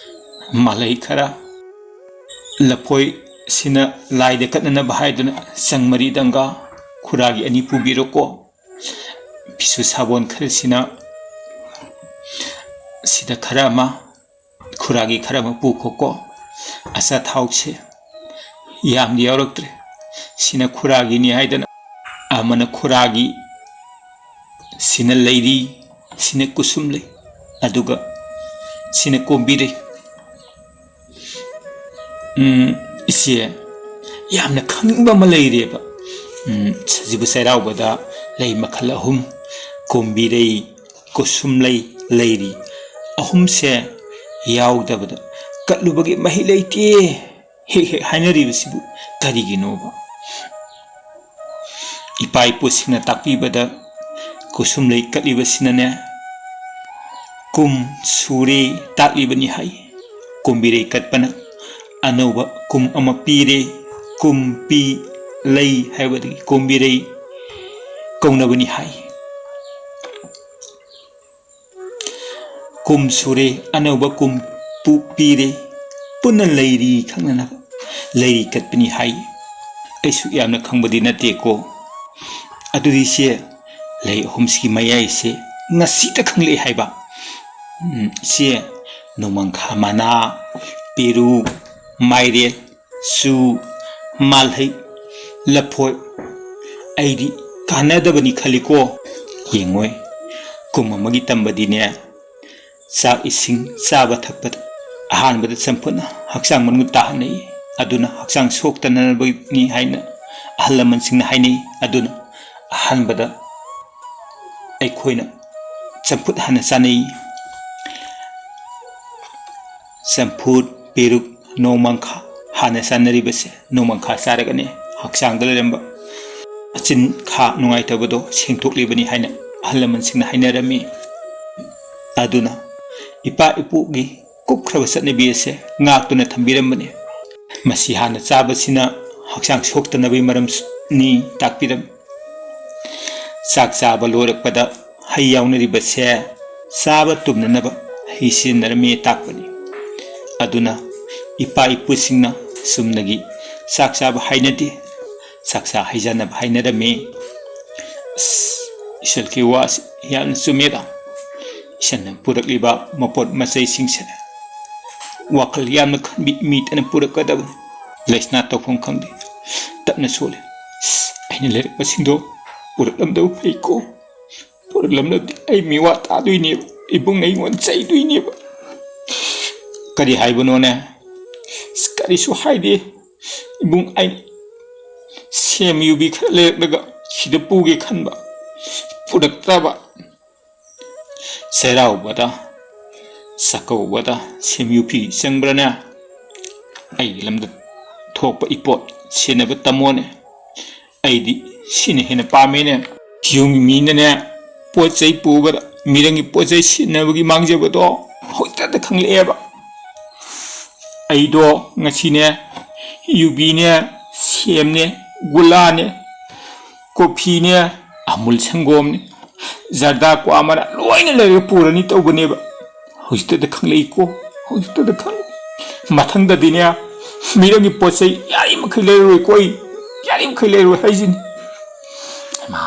ꯃꯥꯂꯩ ꯈꯔ, ꯂꯐꯣꯏ, ꯁꯤꯅ ꯂꯥꯏꯗ ꯀꯠꯅꯅꯕ ꯍꯥꯏꯗꯨꯅ ꯆꯪ ꯃꯔꯤ ꯗꯪꯒꯥ, ꯈꯨꯔꯥꯒꯤ ꯑꯅꯤ ꯄꯨꯕꯤꯔꯣꯀꯣ꯫ ꯐꯤꯁꯨ ꯁꯥꯄꯣꯟ ꯈꯔꯁꯤꯅ ꯁꯤꯗ ꯈꯔ ꯑꯃ, ꯈꯨꯔꯥꯒꯤ ꯈꯔ ꯑꯃ ꯄꯨꯈꯣꯀꯣ꯫ ꯑꯆꯥꯊꯥꯎꯁꯦ ꯌꯥꯝꯗꯤ ꯌꯥꯎꯔꯛꯇ꯭ꯔꯦ꯫ ꯁꯤꯅ ꯈꯨꯔꯥꯒꯤꯅꯤ ꯍꯥꯏꯗꯅ ꯑꯃꯅ ꯈꯨꯔꯥꯒꯤ, ꯁꯤꯅ ꯂꯩꯔꯤ, ꯁꯤꯅ ꯀꯨꯁꯨꯝ ꯂꯩ, ꯑꯗꯨꯒ ꯁꯤꯅ ꯀꯣꯝꯕꯤꯔꯩ꯫ ꯎꯝ, ꯏꯆꯦ, ꯌꯥꯝꯅ ꯈꯪꯅꯤꯡꯕ ꯑꯃ ꯂꯩꯔꯦꯕ꯫ ꯎꯝ, ꯁꯖꯤꯕꯨ ꯆꯩꯔꯥꯎꯕꯗ ꯂꯩ ꯃꯈꯜ ꯑꯍꯨꯝ, ꯀꯣꯝꯕꯤꯔꯩ, ꯀꯨꯁꯨꯝ ꯂꯩ, ꯂꯩꯔꯤ, ꯑꯍꯨꯝꯁꯦ ꯌꯥꯎꯗꯕꯗ ꯀꯠꯂꯨꯕꯒꯤ ꯃꯍꯩ ꯂꯩꯇꯦ ꯍꯦꯛ ꯍꯦꯛ ꯍꯥꯏꯅꯔꯤꯕꯁꯤꯕꯨ ꯀꯔꯤꯒꯤꯅꯣꯕ? ꯏꯄꯥ ꯏꯄꯨꯁꯤꯡꯅ ꯇꯥꯛꯄꯤꯕꯗ ꯀꯨꯁꯨꯝ ꯂꯩ ꯀꯠꯂꯤꯕꯁꯤꯅꯅꯦ, ꯀꯨꯝ ꯁꯨꯔꯦ ꯇꯥꯛꯂꯤꯕꯅꯤ ꯍꯥꯏ꯫ ꯀꯣꯝꯕꯤꯔꯩ ꯀꯠꯄꯅ ꯑꯅꯧꯕ ꯀꯨꯝ ꯑꯃ ꯄꯤꯔꯦ, ꯀꯨꯝ ꯄꯤ ꯂꯩ ꯍꯥꯏꯕꯗꯒꯤ ꯀꯣꯝꯕꯤꯔꯩ ꯀꯧꯅꯕꯅꯤ ꯍꯥꯏ꯫ ꯀꯨꯝ ꯁꯨꯔꯦ, ꯑꯅꯧꯕ ꯀꯨꯝ ꯄꯨ-, ꯄꯤꯔꯦ, ꯄꯨꯟꯅ ꯂꯩꯔꯤ ꯈꯪꯅꯅꯕ ꯂꯩꯔꯤ ꯀꯠꯄꯅꯤ ꯍꯥꯏ꯫ ꯑꯩꯁꯨ ꯌꯥꯝꯅ ꯈꯪꯕꯗꯤ ꯅꯠꯇꯦꯀꯣ꯫ ꯑꯗꯨꯗꯤ ꯁꯦ, ꯂꯩ ꯑꯍꯨꯝꯁꯤꯒꯤ ꯃꯌꯥꯏꯁꯦ ꯉꯁꯤꯇ ꯈꯪꯂꯛꯑꯦ ꯍꯥꯏꯕ꯫ ꯎꯝ, ꯁꯦ, ꯅꯣꯡꯃꯪꯈꯥ ꯃꯅꯥ, ꯄꯦꯔꯨ, ꯃꯥꯏꯔꯦꯜ, ꯆꯨ, ꯃꯥꯜꯍꯩ, ꯂꯐꯣꯏ꯫ ꯑꯩꯗꯤ ꯀꯥꯟꯅꯗꯕꯅꯤ ꯈꯜꯂꯤꯀꯣ꯫ ꯌꯦꯡꯉꯣꯏ, ꯀꯨꯝ ꯑꯃꯒꯤ ꯇꯝꯕꯗꯤꯅꯦ, ꯆꯥꯛ ꯏꯁꯤꯡ ꯆꯥꯕ ꯊꯛꯄꯗ ꯑꯍꯥꯟꯕꯗ ꯆꯝꯐꯨꯠꯅ ꯍꯛꯆꯥꯡ ꯃꯅꯨꯡ ꯇꯥꯍꯟꯅꯩ꯫ ꯑꯗꯨꯅ ꯍꯛꯆꯥꯡ ꯁꯣꯛꯇꯅꯕꯅꯤ ꯍꯥꯏꯅ ꯑꯍꯜ ꯂꯃꯟꯁꯤꯡꯅ ꯍꯥꯏꯅꯩ꯫ ꯑꯗꯨꯅ ꯑꯍꯥꯟꯕꯗ ꯑꯩꯈꯣꯏꯅ ꯆꯝꯐꯨꯠ ꯍꯥꯟꯅ ꯆꯥꯅꯩ꯫ ꯆꯝꯐꯨꯠ, ꯄꯦꯔꯨꯛ, ꯅꯣꯡꯃꯪꯈꯥ ꯍꯥꯟꯅ ꯆꯥꯅꯔꯤꯕꯁꯦ, ꯅꯣꯡꯃꯪꯈꯥ ꯆꯥꯔꯒꯅꯦ ꯍꯛꯆꯥꯡꯗ ꯂꯩꯔꯝꯕ ꯑꯆꯤꯟ ꯈꯥ ꯅꯨꯡꯉꯥꯏꯇꯕꯗꯣ ꯁꯦꯡꯗꯣꯛꯂꯤꯕꯅꯤ ꯍꯥꯏꯅ ꯑꯍꯜ ꯂꯃꯟꯁꯤꯡꯅ ꯍꯥꯏꯅꯔꯝꯃꯤ꯫ ꯑꯗꯨꯅ ꯏꯄꯥ ꯏꯄꯨꯒꯤ ꯀꯨꯞꯈ꯭ꯔꯕ ꯆꯠꯅꯕꯤ ꯑꯁꯦ ꯉꯥꯛꯇꯨꯅ ꯊꯝꯕꯤꯔꯝꯕꯅꯤ꯫ ꯃꯁꯤ ꯍꯥꯟꯅ ꯆꯥꯕꯁꯤꯅ ꯍꯛꯆꯥꯡ ꯁꯣꯛꯇꯅꯕꯒꯤ ꯃꯔꯝꯅꯤ ꯇꯥꯛꯄꯤꯔꯝꯃꯤ꯫ ꯆꯥꯛ ꯆꯥꯕ ꯂꯣꯏꯔꯛꯄꯗ ꯍꯩ ꯌꯥꯎꯅꯔꯤꯕꯁꯦ ꯆꯥꯕ ꯇꯨꯝꯅꯅꯕ ꯍꯩ ꯁꯤꯖꯤꯟꯅꯔꯝꯃꯤ ꯇꯥꯛꯄꯅꯤ꯫ ꯑꯗꯨꯅ ꯏꯄꯥ ꯏꯄꯨꯁꯤꯡꯅ ꯆꯨꯝꯅꯒꯤ ꯆꯥꯛ ꯆꯥꯕ ꯍꯥꯏꯅꯗꯦ, ꯆꯥꯛꯆꯥ ꯍꯩꯖꯥꯟꯅꯕ ꯍꯥꯏꯅꯔꯝꯃꯤ꯫ ꯑꯁ, ꯏꯁꯜꯒꯤ ꯋꯥꯁꯤ ꯌꯥꯝꯅ ꯆꯨꯝꯃꯦꯗ꯫ ꯏꯁꯟꯅ ꯄꯨꯔꯛꯂꯤꯕ ꯃꯄꯣꯠ ꯃꯆꯩꯁꯤꯡꯁꯦ ꯋꯥꯈꯜ ꯌꯥꯝꯅ ꯈꯟꯕꯤ ꯃꯤꯇꯅ ꯄꯨꯔꯛꯀꯗꯕꯅꯤ꯫ ꯂꯩꯁꯅꯥ ꯇꯧꯐꯝ ꯈꯪꯗꯦ, ꯇꯞꯅ ꯁꯣꯜꯂꯤ꯫ ꯑꯁ, ꯑꯩꯅ ꯂꯩꯔꯛꯄꯁꯤꯡꯗꯣ ꯄꯨꯔꯛꯂꯝꯗꯕ ꯐꯩꯀꯣ꯫ ꯄꯨꯔꯛꯂꯝꯂꯕꯗꯤ ꯑꯩ ꯃꯤꯋꯥ ꯇꯥꯗꯣꯏꯅꯦꯕ, ꯏꯕꯨꯡꯅ ꯑꯩꯉꯣꯟꯗ ꯆꯩꯗꯣꯏꯅꯦꯕ꯫ ꯀꯔꯤ ꯍꯥꯏꯕꯅꯣꯅꯦ? ꯑꯁ, ꯀꯔꯤꯁꯨ ꯍꯥꯏꯗꯦ ꯏꯕꯨꯡ꯫ ꯑꯩ ꯁꯦꯝ ꯌꯨꯕꯤ ꯈꯔ ꯂꯩꯔꯛꯂꯒ ꯁꯤꯗ ꯄꯨꯒꯦ ꯈꯟꯕ, ꯄꯨꯔꯛꯇ꯭ꯔꯕ꯫ ꯆꯩꯔꯥꯎꯕꯗ, ꯆꯥꯛꯀꯧꯕꯗ ꯁꯦꯝ ꯌꯨꯕꯤ ꯆꯪꯕ꯭ꯔꯅꯦ? ꯑꯩꯒꯤ ꯂꯝꯗ ꯊꯣꯛꯄ ꯏꯄꯣꯠ ꯁꯦꯟꯅꯕ ꯇꯝꯃꯣꯅꯦ꯫ ꯑꯩꯗꯤ ꯁꯤꯅ ꯍꯦꯟꯅ ꯄꯥꯝꯃꯦꯅꯦ꯫ ꯌꯨꯝꯒꯤ ꯃꯤꯅꯅꯦ ꯄꯣꯠ ꯆꯩ ꯄꯨꯕꯗ ꯃꯤꯔꯝꯒꯤ ꯄꯣꯠ ꯆꯩ ꯁꯤꯖꯤꯟꯅꯕꯒꯤ ꯃꯥꯡꯖꯕꯗꯣ ꯍꯧꯖꯤꯛꯇꯗ ꯈꯪꯂꯛꯑꯦꯕ꯫ ꯑꯩꯗꯣ ꯉꯁꯤꯅꯦ ꯌꯨꯕꯤꯅꯦ, ꯁꯦꯝꯅꯦ, ꯒꯨꯂꯥꯅꯦ, ꯀꯣꯐꯤꯅꯦ, ꯑꯃꯨꯜ ꯁꯪꯒꯣꯝꯅꯦ, ꯖꯔꯗꯥ, ꯀ꯭ꯋꯥ ꯃꯅꯥ ꯂꯣꯏꯅ ꯂꯩꯔꯒ ꯄꯨꯔꯅꯤ ꯇꯧꯕꯅꯦꯕ꯫ ꯍꯧꯖꯤꯛꯇꯗ ꯈꯪꯂꯛꯏꯀꯣ, ꯍꯧꯖꯤꯛꯇꯗ ꯈꯪꯂꯛꯏ꯫ ꯃꯊꯪꯗꯗꯤꯅꯦ, ꯃꯤꯔꯝꯒꯤ ꯄꯣꯠ ꯆꯩ ꯌꯥꯔꯤꯃꯈꯩ ꯂꯩꯔꯔꯣꯏꯀꯣ ꯑꯩ꯫ ꯌꯥꯔꯤꯃꯈꯩ ꯂꯩꯔꯔꯣꯏ ꯍꯥꯏꯁꯤꯅꯤ꯫ ꯏꯃꯥ,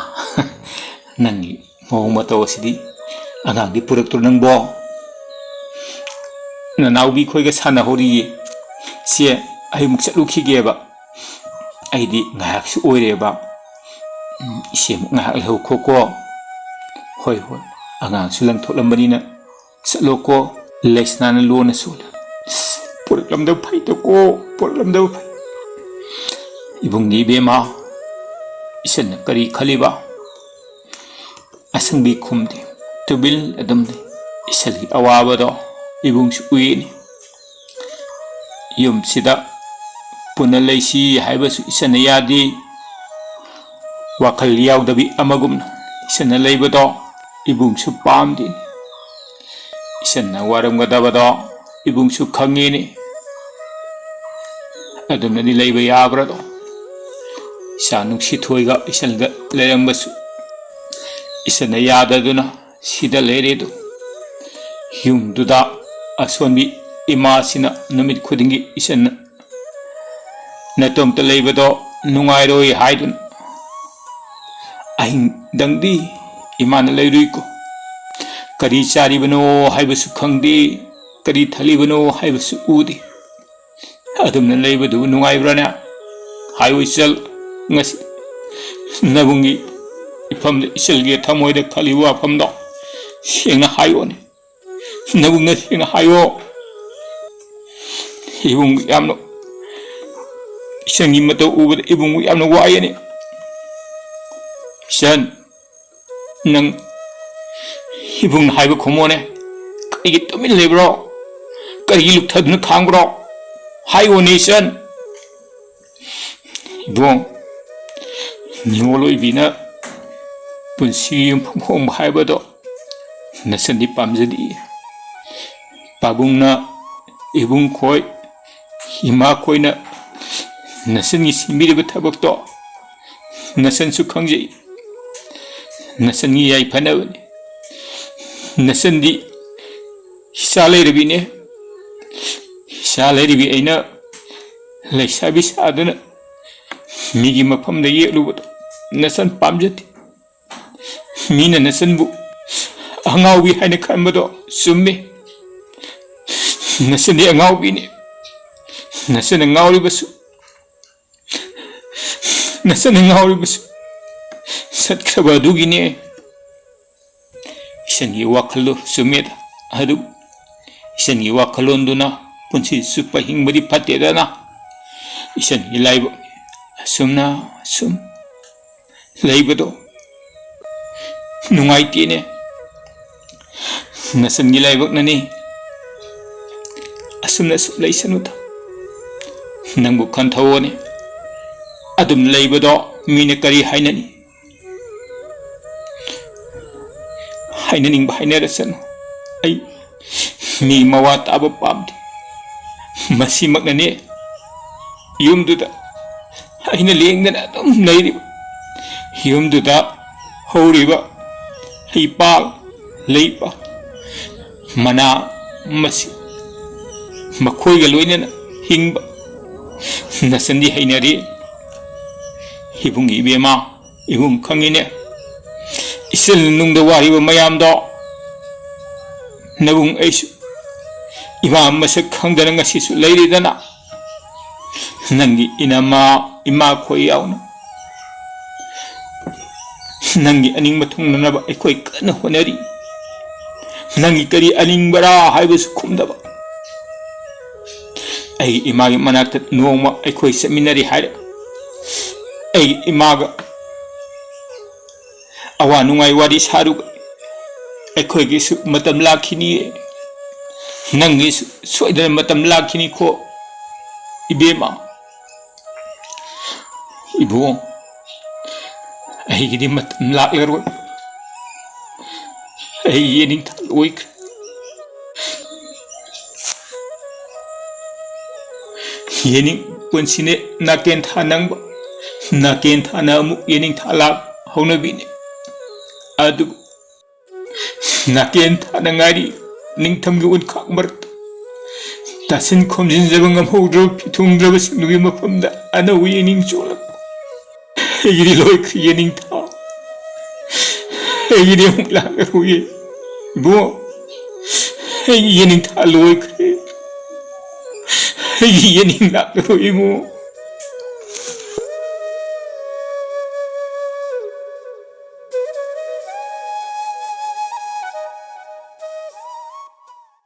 ꯅꯪꯒꯤ ꯃꯑꯣꯡ ꯃꯇꯧ ꯑꯁꯤꯗꯤ ꯑꯉꯥꯡꯗꯤ ꯄꯨꯔꯛꯇ꯭ꯔꯣ ꯅꯪꯕꯣ? ꯅꯅꯥꯎꯕꯤ ꯈꯣꯏꯒ ꯁꯥꯟꯅꯍꯧꯔꯤꯌꯦ꯫ ꯁꯦ, ꯑꯩ ꯑꯃꯨꯛ ꯆꯠꯂꯨꯈꯤꯒꯦꯕ꯫ ꯑꯩꯗꯤ ꯉꯥꯏꯍꯥꯛꯁꯨ ꯑꯣꯏꯔꯦꯕ꯫ ꯎꯝ, ꯏꯆꯦ ꯑꯃꯨꯛ ꯉꯥꯏꯍꯥꯛ ꯂꯩꯍꯧꯈꯣꯀꯣ꯫ ꯍꯣꯏ, ꯍꯣꯏ, ꯑꯉꯥꯡꯁꯨ ꯂꯪꯊꯣꯛꯂꯝꯕꯅꯤꯅ ꯆꯠꯂꯣꯀꯣ꯫ ꯂꯩꯁꯅꯥꯅ ꯂꯣꯟꯅ ꯁꯣꯜꯂꯦ꯫ ꯄꯨꯔꯛꯂꯝꯗꯕ ꯐꯩꯗꯀꯣ, ꯄꯨꯔꯛꯂꯝꯗꯕ ꯐꯩ꯫ ꯏꯕꯨꯡꯒꯤ ꯏꯕꯦꯝꯃ, ꯏꯆꯟꯅ ꯀꯔꯤ ꯈꯜꯂꯤꯕ? ꯑꯁꯪꯕꯤ ꯈꯨꯝꯗꯦ, ꯇꯨꯃꯤꯟ ꯑꯗꯨꯝ ꯂꯩ꯫ ꯏꯆꯜꯒꯤ ꯑꯋꯥꯕꯗꯣ ꯏꯕꯨꯡꯁꯨ ꯎꯏꯅꯤ꯫ ꯌꯨꯝꯁꯤꯗ ꯄꯨꯟꯅ ꯂꯩꯁꯤ ꯍꯥꯏꯕꯁꯨ ꯏꯆꯟꯅ ꯌꯥꯗꯦ꯫ ꯋꯥꯈꯜ ꯌꯥꯎꯗꯕꯤ ꯑꯃꯒꯨꯝꯅ ꯏꯆꯟꯅ ꯂꯩꯕꯗꯣ ꯏꯕꯨꯡꯁꯨ ꯄꯥꯝꯗꯦ꯫ ꯏꯆꯟꯅ ꯋꯥꯔꯝꯒꯗꯕꯗꯣ ꯏꯕꯨꯡꯁꯨ ꯈꯪꯉꯤꯅꯤ꯫ ꯑꯗꯨꯝꯅꯗꯤ ꯂꯩꯕ ꯌꯥꯕ꯭ꯔꯥꯗꯣ? ꯏꯆꯥ ꯅꯨꯡꯁꯤꯊꯣꯏꯒ ꯏꯆꯟꯒ ꯂꯩꯔꯝꯕꯁꯨ ꯏꯆꯟꯅ ꯌꯥꯗꯗꯨꯅ ꯁꯤꯗ ꯂꯩꯔꯦꯗꯣ꯫ ꯌꯨꯝꯗꯨꯗ ꯑꯁꯣꯟꯕꯤ ꯏꯃꯥꯁꯤꯅ ꯅꯨꯃꯤꯠ ꯈꯨꯗꯤꯡꯒꯤ ꯏꯆꯟꯅ ꯅꯇꯣꯝꯇ ꯂꯩꯕꯗꯣ ꯅꯨꯡꯉꯥꯏꯔꯣꯏ ꯍꯥꯏꯗꯨꯅ ꯑꯍꯤꯡꯗꯪꯗꯤ ꯏꯃꯥꯅ ꯂꯩꯔꯨꯏꯀꯣ꯫ ꯀꯔꯤ ꯆꯥꯔꯤꯕꯅꯣ ꯍꯥꯏꯕꯁꯨ ꯈꯪꯗꯦ, ꯀꯔꯤ ꯊꯛꯂꯤꯕꯅꯣ ꯍꯥꯏꯕꯁꯨ ꯎꯗꯦ꯫ ꯑꯗꯨꯝꯅ ꯂꯩꯕꯗꯨꯕꯨ ꯅꯨꯡꯉꯥꯏꯕ꯭ꯔꯥꯅꯦ? ꯍꯥꯏꯌꯨ ꯏꯆꯜ, ꯉꯁꯤ ꯅꯕꯨꯡꯒꯤ ꯏꯐꯝꯗ ꯏꯆꯜꯒꯤ ꯊꯃꯣꯏꯗ ꯈꯜꯂꯤꯕ ꯋꯥꯐꯝꯗꯣ ꯁꯦꯡꯅ ꯍꯥꯏꯌꯣꯅꯦ꯫ ꯅꯕꯨꯡꯅ ꯁꯦꯡꯅ ꯍꯥꯏꯌꯣ꯫ ꯏꯕꯨꯡ ꯌꯥꯝꯅ, ꯏꯆꯟꯒꯤ ꯃꯇꯧ ꯎꯕꯗ ꯏꯕꯨꯡ ꯌꯥꯝꯅ ꯋꯥꯏꯌꯦꯅꯦ꯫ ꯏꯆꯟ, ꯅꯪ ꯏꯕꯨꯡꯅ ꯍꯥꯏꯕ ꯈꯨꯝꯃꯣꯅꯦ꯫ ꯀꯔꯤꯒꯤ ꯇꯨꯃꯤꯟ ꯂꯩꯕ꯭ꯔꯣ? ꯀꯔꯤꯒꯤ ꯂꯨꯞꯊꯗꯨꯅ ꯈꯥꯡꯕ꯭ꯔꯣ? ꯍꯥꯏꯌꯣꯅꯦ ꯏꯆꯟ꯫ ꯏꯕꯨꯡ, ꯅꯤꯉꯣꯜ ꯑꯣꯏꯕꯤꯅ ꯄꯨꯟꯁꯤ ꯌꯨꯝꯐꯝ ꯍꯣꯡꯕ ꯍꯥꯏꯕꯗꯣ ꯅꯆꯟꯗꯤ ꯄꯥꯝꯖꯗꯦ꯫ ꯄꯥꯕꯨꯡꯅ, ꯏꯕꯨꯡ ꯈꯣꯏ, ꯏꯃꯥ ꯈꯣꯏꯅ ꯅꯆꯟꯒꯤ ꯁꯤꯟꯕꯤꯔꯤꯕ ꯊꯕꯛꯇꯣ ꯅꯆꯟꯁꯨ ꯈꯪꯖꯩ꯫ ꯅꯆꯟꯒꯤ ꯌꯥꯏꯐꯅꯕꯅꯤ꯫ ꯅꯆꯟꯗꯤ ꯏꯆꯥ ꯂꯩꯔꯕꯤꯅꯦ꯫ ꯏꯆꯥ ꯂꯩꯔꯤꯕꯤ ꯑꯩꯅ ꯂꯩꯁꯥꯕꯤ ꯁꯥꯗꯨꯅ ꯃꯤꯒꯤ ꯃꯐꯝꯗ ꯌꯦꯛꯂꯨꯕꯗꯣ ꯅꯆꯟ ꯄꯥꯝꯖꯗꯦ꯫ ꯃꯤꯅ ꯅꯆꯟꯕꯨ ꯑꯉꯥꯎꯕꯤ ꯍꯥꯏꯅ ꯈꯟꯕꯗꯣ ꯆꯨꯝꯃꯤ꯫ ꯅꯆꯟꯗꯤ ꯑꯉꯥꯎꯕꯤꯅꯤ꯫ ꯅꯆꯟꯅ ꯉꯥꯎꯔꯤꯕꯁꯨ, ꯅꯆꯟꯅ ꯉꯥꯎꯔꯤꯕꯁꯨ ꯆꯠꯈ꯭ꯔꯕ ꯑꯗꯨꯒꯤꯅꯦ꯫ ꯏꯆꯟꯒꯤ ꯋꯥꯈꯜꯗꯣ ꯆꯨꯝꯃꯦꯗ, ꯑꯗꯨ ꯏꯆꯟꯒꯤ ꯋꯥꯈꯜꯂꯣꯟꯗꯨꯅ ꯄꯨꯟꯁꯤ ꯆꯨꯞꯄ ꯍꯤꯡꯕꯗꯤ ꯐꯠꯇꯦꯗꯅ꯫ ꯏꯆꯟꯒꯤ ꯂꯥꯏꯕꯛ ꯑꯁꯨꯝꯅ ꯁꯨꯝ ꯂꯩꯕꯗꯣ ꯅꯨꯡꯉꯥꯏꯇꯦꯅꯦ꯫ ꯅꯆꯟꯒꯤ ꯂꯥꯏꯕꯛꯅꯅꯤ꯫ ꯑꯁꯨꯝꯅ ꯁꯨꯝ ꯂꯩꯁꯅꯨꯗ꯫ ꯅꯪꯕꯨ ꯈꯟꯊꯧꯑꯣꯅꯦ꯫ ꯑꯗꯨꯝ ꯂꯩꯕꯗꯣ ꯃꯤꯅ ꯀꯔꯤ ꯍꯥꯏꯅꯅꯤ? ꯍꯥꯏꯅꯅꯤꯡꯕ ꯍꯥꯏꯅꯔꯁꯅꯨ꯫ ꯑꯩ ꯃꯤ ꯃꯋꯥ ꯇꯥꯕ ꯄꯥꯝꯗꯦ꯫ ꯃꯁꯤꯃꯛꯅꯅꯦ ꯌꯨꯝꯗꯨꯗ ꯑꯩꯅ ꯂꯦꯡꯗꯅ ꯑꯗꯨꯝ ꯂꯩꯔꯤꯕ꯫ ꯌꯨꯝꯗꯨꯗ ꯍꯧꯔꯤꯕ ꯍꯩꯄꯥꯜ ꯂꯩꯄꯥꯜ, ꯃꯅꯥ ꯃꯁꯤꯡ, ꯃꯈꯣꯏꯒ ꯂꯣꯏꯅꯅ ꯍꯤꯡꯕ ꯅꯆꯟꯗꯤ ꯍꯩꯅꯔꯤ꯫ ꯏꯕꯨꯡ ꯏꯕꯦꯝꯃ, ꯏꯕꯨꯡ ꯈꯪꯉꯤꯅꯦ, ꯏꯆꯤꯜ ꯏꯅꯨꯡꯗ ꯋꯥꯔꯤꯕ ꯃꯌꯥꯝꯗꯣ꯫ ꯅꯕꯨꯡ ꯑꯩꯁꯨ ꯏꯃꯥ ꯃꯁꯛ ꯈꯪꯗꯅ ꯉꯁꯤꯁꯨ ꯂꯩꯔꯤꯗꯅ꯫ ꯅꯪꯒꯤ ꯏꯅꯝꯃ ꯏꯃꯥꯈꯣꯏ ꯌꯥꯎꯅ ꯅꯪꯒꯤ ꯑꯅꯤꯡꯕ ꯊꯨꯡꯅꯅꯕ ꯑꯩꯈꯣꯏ ꯀꯟꯅ ꯍꯣꯠꯅꯔꯤ꯫ ꯅꯪꯒꯤ ꯀꯔꯤ ꯑꯅꯤꯡꯕꯔꯥ ꯍꯥꯏꯕꯁꯨ ꯈꯨꯝꯗꯕ꯫ ꯑꯩꯒꯤ ꯏꯃꯥꯒꯤ ꯃꯅꯥꯛꯇ ꯅꯣꯡꯃ ꯑꯩꯈꯣꯏ ꯆꯠꯃꯤꯟꯅꯔꯤ ꯍꯥꯏꯔꯦ꯫ ꯑꯩꯒꯤ ꯏꯃꯥꯒ ꯑꯋꯥ ꯅꯨꯡꯉꯥꯏ ꯋꯥꯔꯤ ꯁꯥꯔꯨꯕ꯫ ꯑꯩꯈꯣꯏꯒꯤꯁꯨ ꯃꯇꯝ ꯂꯥꯛꯈꯤꯅꯤꯌꯦ꯫ ꯅꯪꯒꯤꯁꯨ ꯁꯣꯏꯗꯅ ꯃꯇꯝ ꯂꯥꯛꯈꯤꯅꯤꯀꯣ ꯏꯕꯦꯝꯃ꯫ ꯏꯕꯨꯡ, ꯑꯩꯒꯤꯗꯤ ꯃꯇꯝ ꯂꯥꯛꯂꯔꯣꯏ꯫ ꯑꯩ ꯌꯦꯅꯤꯡꯊꯥ ꯂꯣꯏꯈ꯭ꯔꯦ꯫ ꯌꯦꯅꯤꯡ ꯄꯨꯟꯁꯤꯅꯦ ꯅꯥꯀꯦꯟ ꯊꯥ ꯅꯪꯕ, ꯅꯥꯀꯦꯟ ꯊꯥꯅ ꯑꯃꯨꯛ ꯌꯦꯅꯤꯡꯊꯥ ꯂꯥꯛ ꯍꯧꯅꯕꯤꯅꯦ꯫ ꯑꯗꯨꯕꯨ ꯅꯥꯀꯦꯟ ꯊꯥꯅ ꯉꯥꯏꯔꯤ ꯅꯤꯡꯊꯝꯒꯤ ꯎꯟꯈꯥꯛ ꯃꯔꯛꯇ꯫ ꯇꯥꯁꯤꯟ ꯈꯣꯝꯖꯤꯟꯖꯕ ꯉꯝꯍꯧꯗ꯭ꯔꯕ ꯐꯤꯊꯨꯡꯗ꯭ꯔꯕꯁꯤꯡꯗꯨꯒꯤ ꯃꯐꯝꯗ ꯑꯅꯧꯕ ꯌꯦꯅꯤꯡ ꯆꯣꯡꯂꯛꯄ꯫ ꯑꯩꯒꯤꯗꯤ ꯂꯣꯏꯈ꯭ꯔꯦ ꯌꯦꯅꯤꯡꯊꯥ꯫ ꯑꯩꯒꯤꯗꯤ ꯑꯃꯨꯛ ꯂꯥꯛꯂꯔꯣꯏꯌꯦ ꯏꯕꯨꯡꯉꯣ꯫ ꯑꯩꯒꯤ ꯌꯦꯅꯤꯡꯊꯥ ꯂꯣꯏꯈ꯭ꯔꯦ꯫ ꯑꯩꯒꯤ ꯌꯦꯅꯤꯡ ꯂꯥꯛꯂꯔꯣꯏ ꯏꯕꯨꯡꯉꯣ꯫